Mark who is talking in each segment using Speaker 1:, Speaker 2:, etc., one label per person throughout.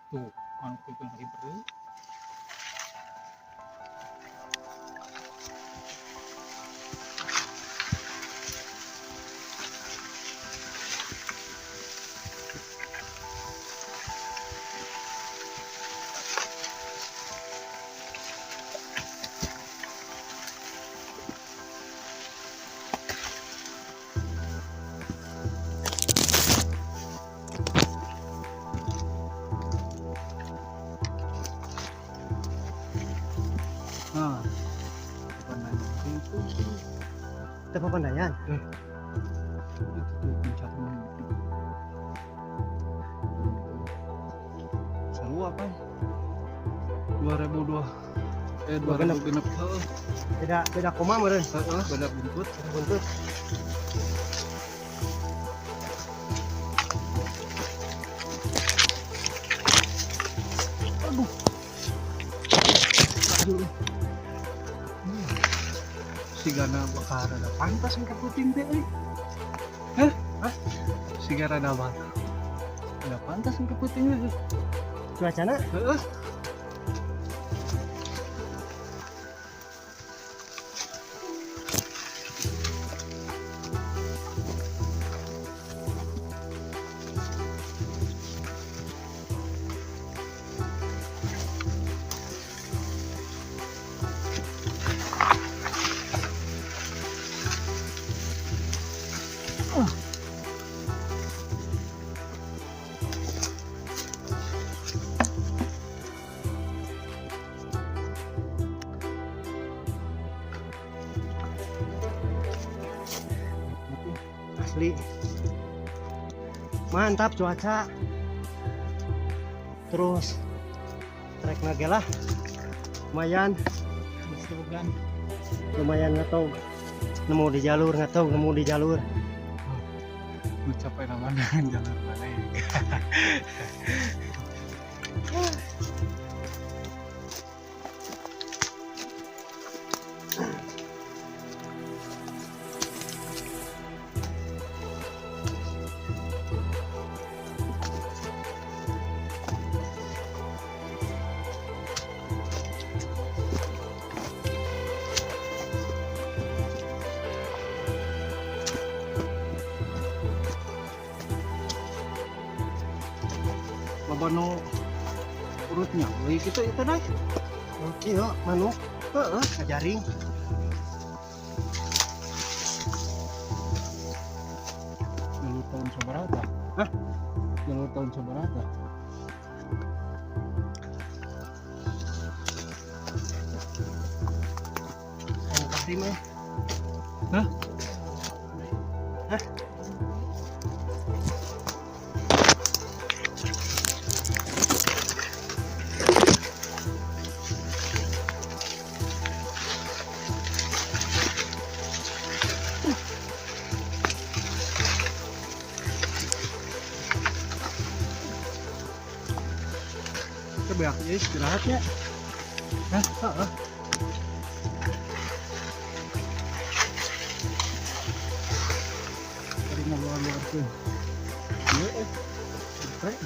Speaker 1: Tuh, anu kuping hibreut. Nah, itu
Speaker 2: Teu papandayan.
Speaker 1: Itu tuh puncak itu. Seru apa? 2002 eh 2006 heeh.
Speaker 2: Beda beda koma meureun.
Speaker 1: Heeh, beda buntut.
Speaker 2: Beda buntut.
Speaker 1: Aduh. Aduh. Sigana bakal rada pantas engke peuting teh euy. Hah? Hah? Siga rada rada pantas engke peuting teh.
Speaker 2: Cuacana.
Speaker 1: Heeh.
Speaker 2: Asli. Mantap cuaca. Terus trekna ge lah lumayan,
Speaker 1: Slogan.
Speaker 2: Lumayan ngetog. Nemu di jalur, ngetog nemu di jalur.
Speaker 1: Mencapai namanya jalur mana ya? Loba nu urutnya euy kitu itu dai.
Speaker 2: Oke, yo, manuk.
Speaker 1: Heeh.
Speaker 2: Ngajaring.
Speaker 1: Jalur tahun sabaraha?
Speaker 2: Hah?
Speaker 1: Jalur tahun sabaraha?
Speaker 2: Anu kahrim eh.
Speaker 1: Hah?
Speaker 2: Hah?
Speaker 1: Coba ya istirahatnya. Hah?
Speaker 2: Heeh.
Speaker 1: Tadi ngaluar-luarkeun. Ieu eh. Trek.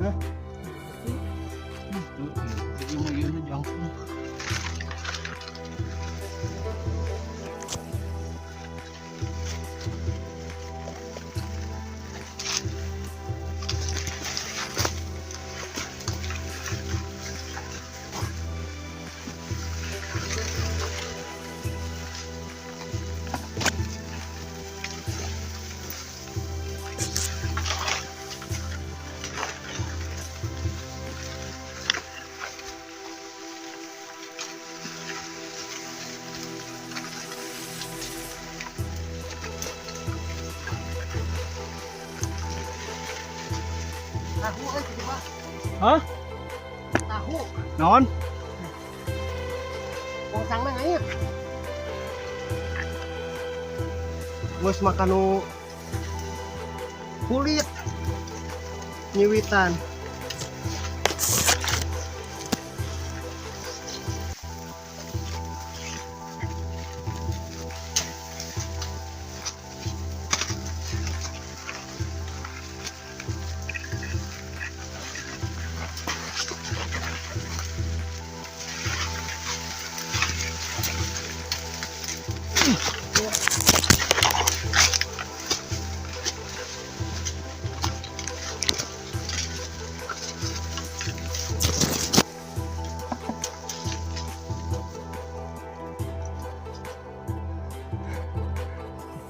Speaker 2: Hah?
Speaker 1: Tuh, ieu mah ieu mah jangkung.
Speaker 2: Tahu euy kitu mah.
Speaker 1: Hah?
Speaker 2: Tahu.
Speaker 1: Naon?
Speaker 2: Bongsangna aya. Geus makan nu kulit nyiwitan.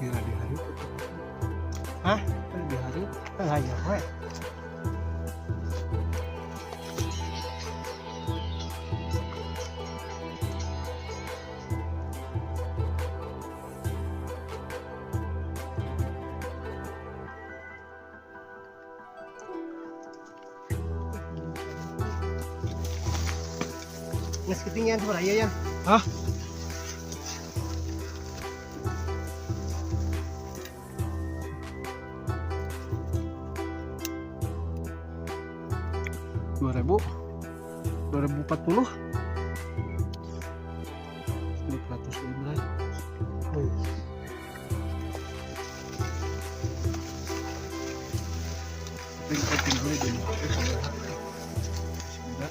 Speaker 1: Kira di hari.
Speaker 2: Hah?
Speaker 1: Di hari.
Speaker 2: Aya we. Geus ketinggian sabaraha ieu ya?
Speaker 1: Hah? 2000 2040 200 ribu.
Speaker 2: Wih.
Speaker 1: Penting gue di sudah.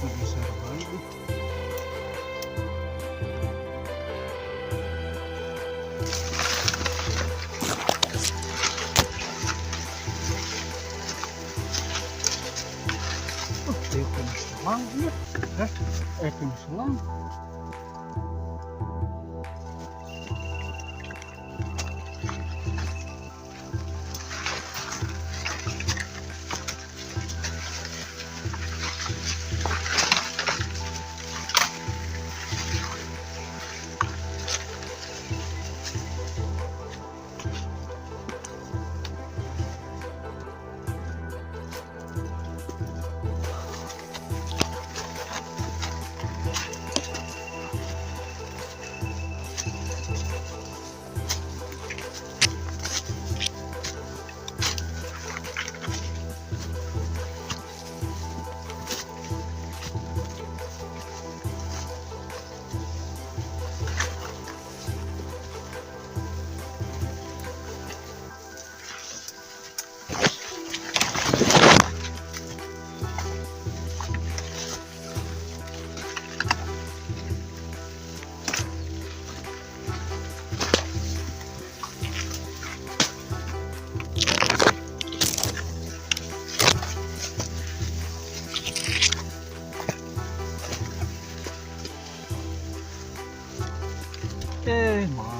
Speaker 1: Lebih seru lagi. Oh, kena selang ya.
Speaker 2: Hah?
Speaker 1: Kena selang.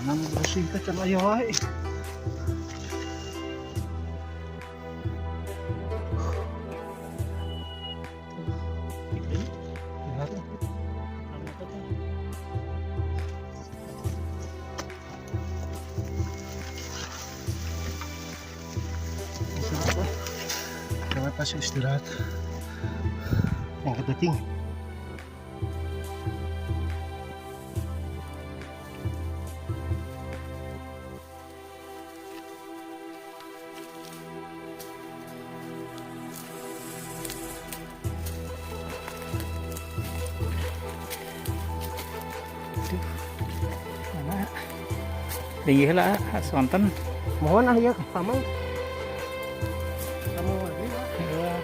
Speaker 1: Mana nu brushing teh can aya wae. Lihat. Istirahat lah. Kami pasti istirahat.
Speaker 2: Yang kepenting.
Speaker 3: Mana? Tinggi heula sonten.
Speaker 2: Mohon ah ya, paman. Kamu lagi lah.
Speaker 3: Heula.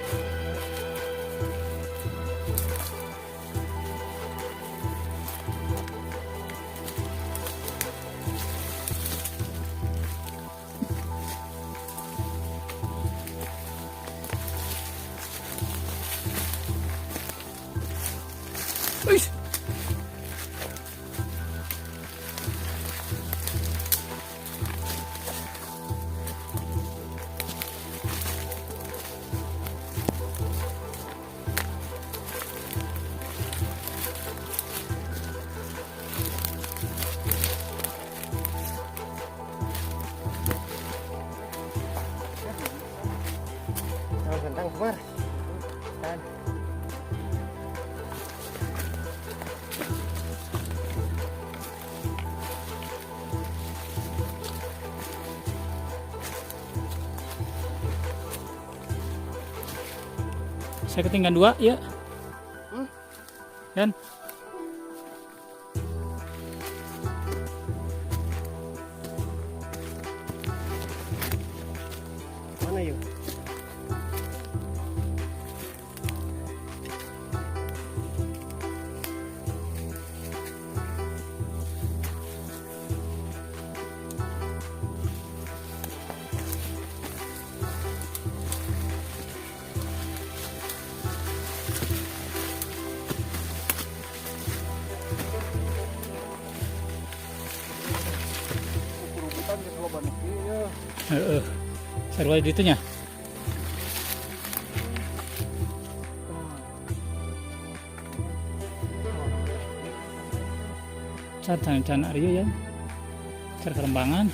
Speaker 2: Kentang kemar. Kan.
Speaker 3: Saya ketinggalan dua ya.
Speaker 2: Hmm?
Speaker 3: Yan.
Speaker 2: Mana yuk?
Speaker 1: Kurubutan geus loba nu kieu ya.
Speaker 3: Heeh. Sarua di itunya. Can can can ari ya. Car kerembangan.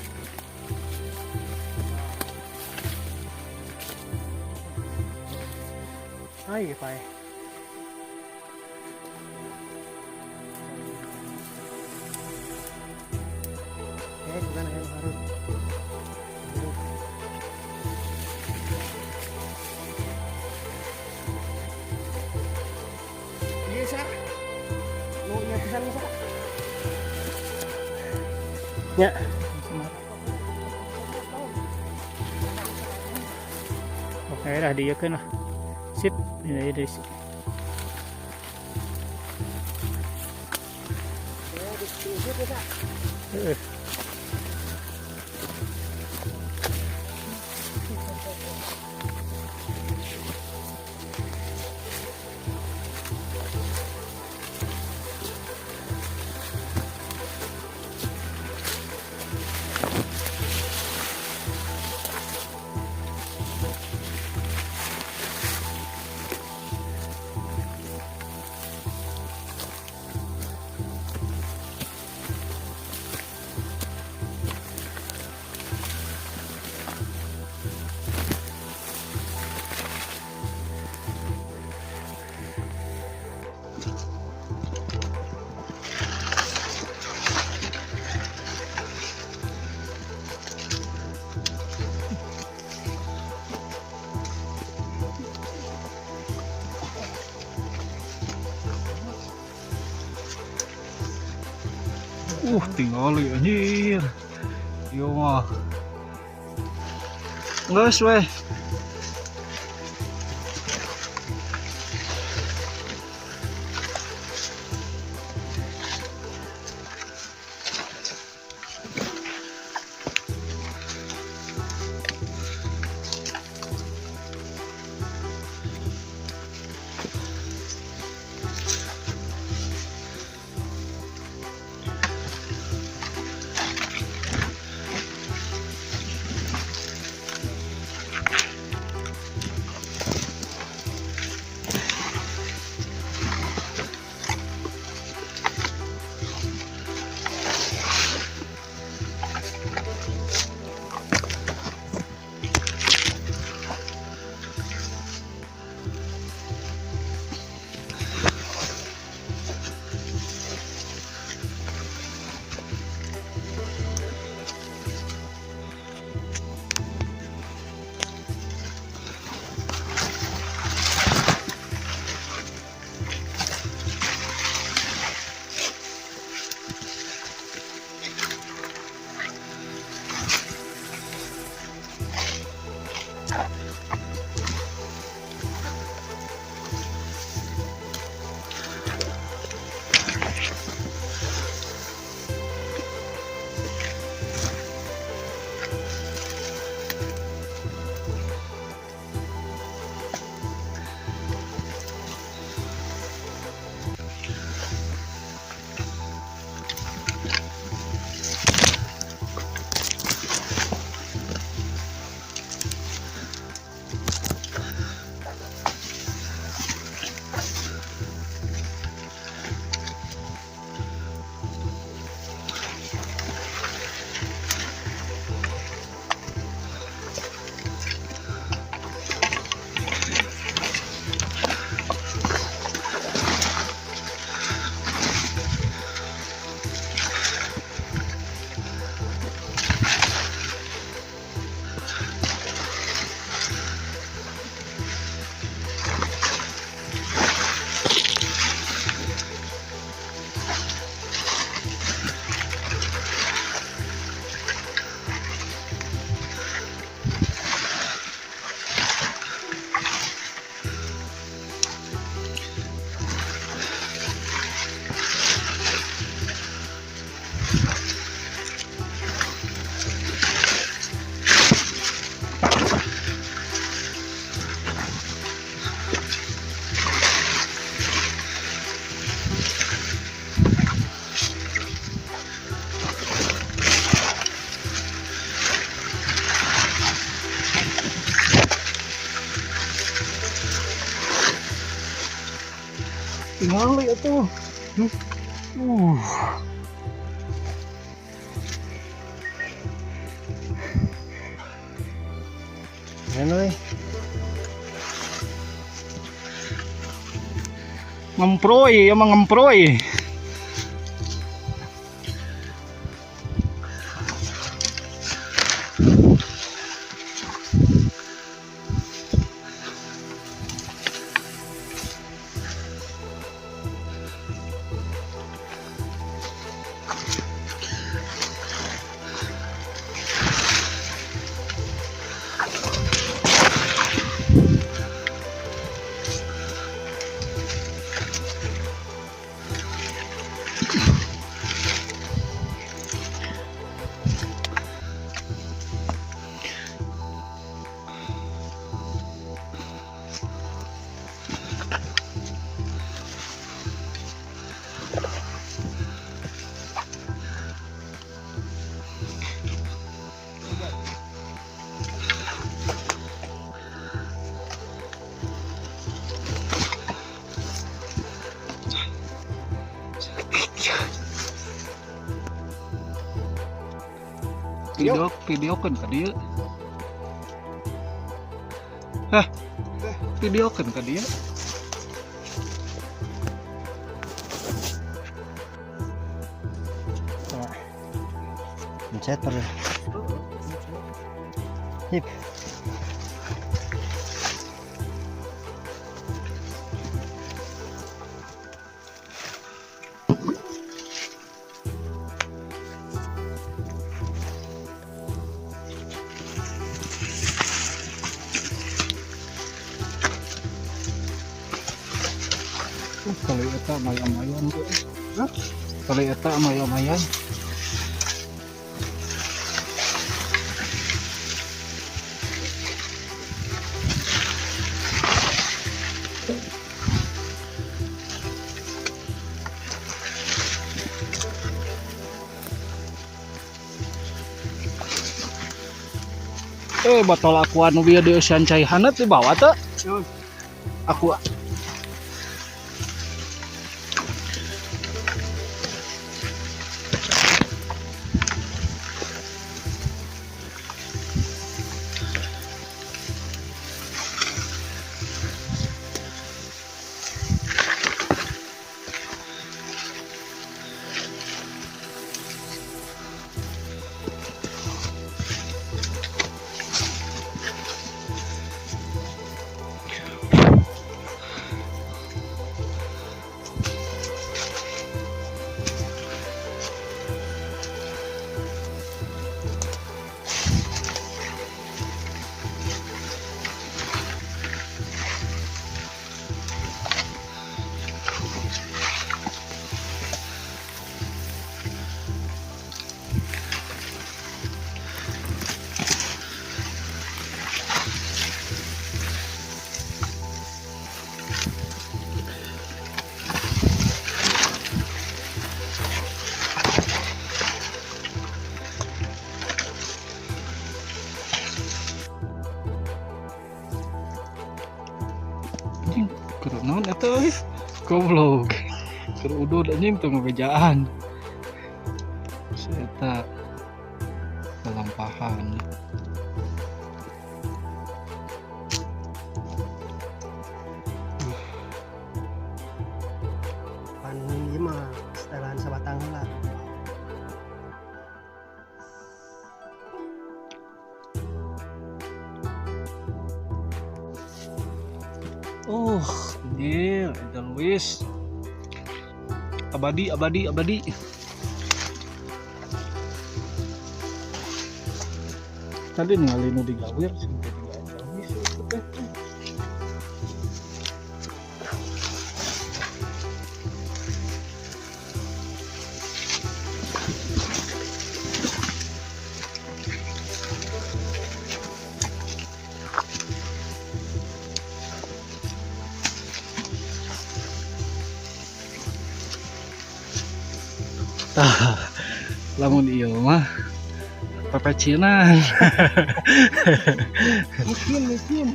Speaker 2: Hai, Pak. Eh, bukan ayam harus. Iya, Sa. Mau nyapisan, Sa. Ya.
Speaker 3: Oke dah dieukeun lah. Sip, ini dari Heeh.
Speaker 1: Tinggal anjir. Ieu mah. Geus weh. Katingali atuh. Uh.
Speaker 2: Keren euy.
Speaker 1: Ngemproy, emang ngemproy. Video videokeun ka dieu. Hah. Videokeun ka dieu.
Speaker 2: Pencet terus. Hip.
Speaker 1: Kali eta mayam-mayam tuh. Hah? Kali eta mayam-mayam. Eh, botol aqua nu bieu dieusian cai haneut dibawa teu? Aku. Anjing, keur naon eta euy? Goblok. Keur udud anjing teu ngabejaan. Si eta lalampahan.
Speaker 2: Pan ieu mah setelan sabatang heula.
Speaker 1: Anjir, Eda Luis. Abadi, abadi, abadi. Tadi ningali nu digawir sing teu digawe Eda Luis itu teh. Tah, lamun ieu mah papecinan.
Speaker 2: Mungkin mungkin.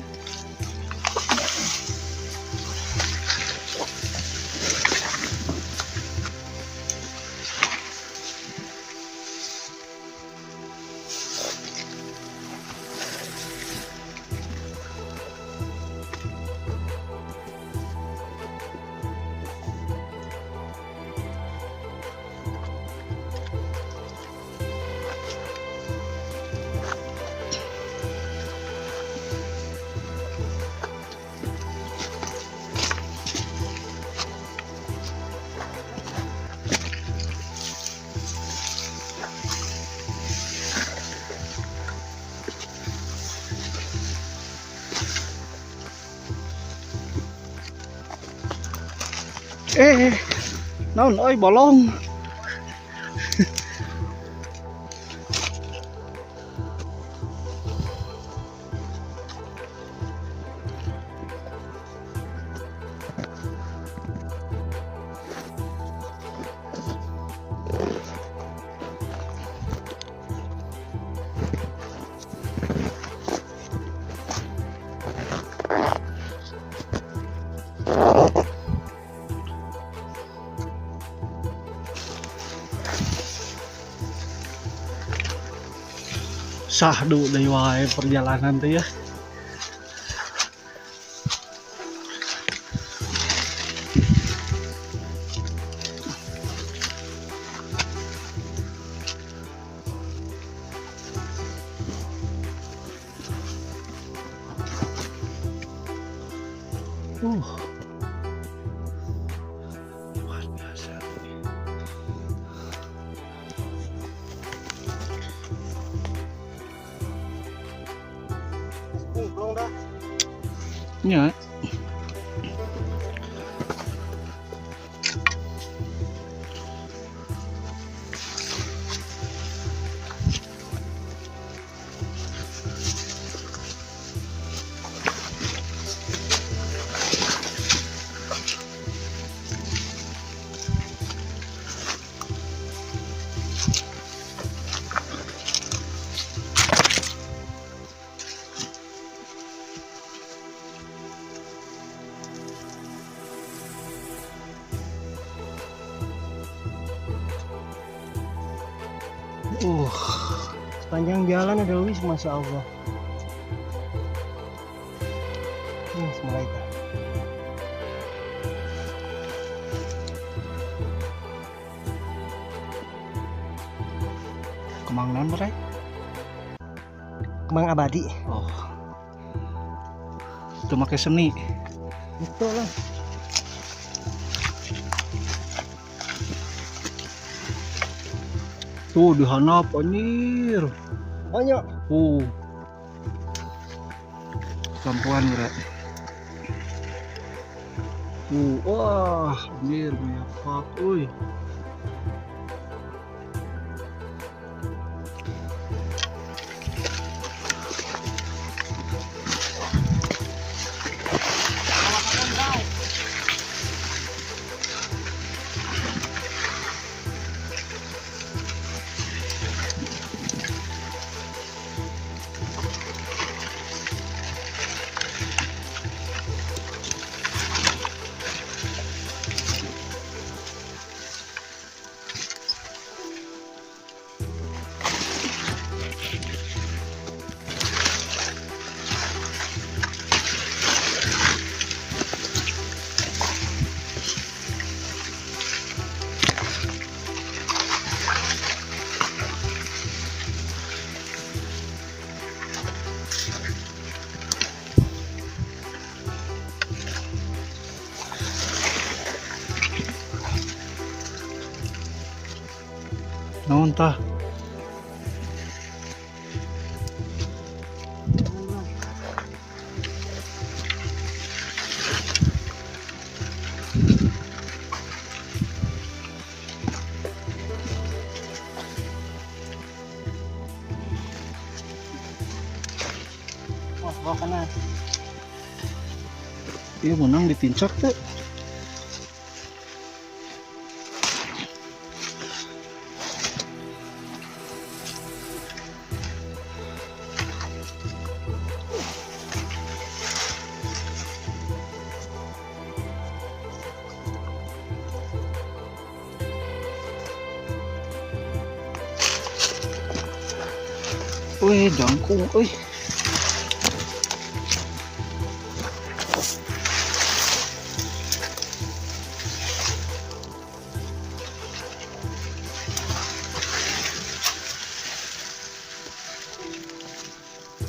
Speaker 1: Eh, naon euy bolong. Sahdu deui wae perjalanan teh ya. Luar biasa.
Speaker 2: Belum dah.
Speaker 1: Ya.
Speaker 2: Sepanjang jalan ada wis, masya Allah. Ini mulai dah.
Speaker 1: Kemang naon Bray?
Speaker 2: Kemang abadi.
Speaker 1: Oh. Itu make seni.
Speaker 2: Betul lah.
Speaker 1: Tuh di handap anjir.
Speaker 2: Banyak.
Speaker 1: Lampuan Bray. Wah, anjir banyak fuck euy. Naon tah?
Speaker 2: Wah, bawa kanan.
Speaker 1: Iya menang ditincak teh. Wih, jangkung, wih.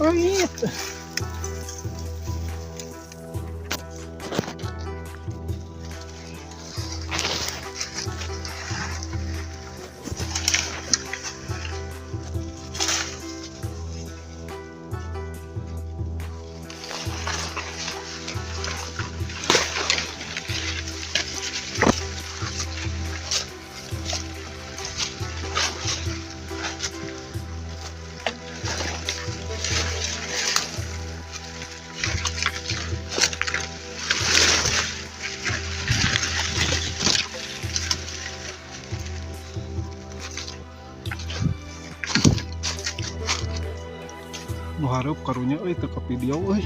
Speaker 1: Wih. Nu hareup karunya euy, teu ka video euy.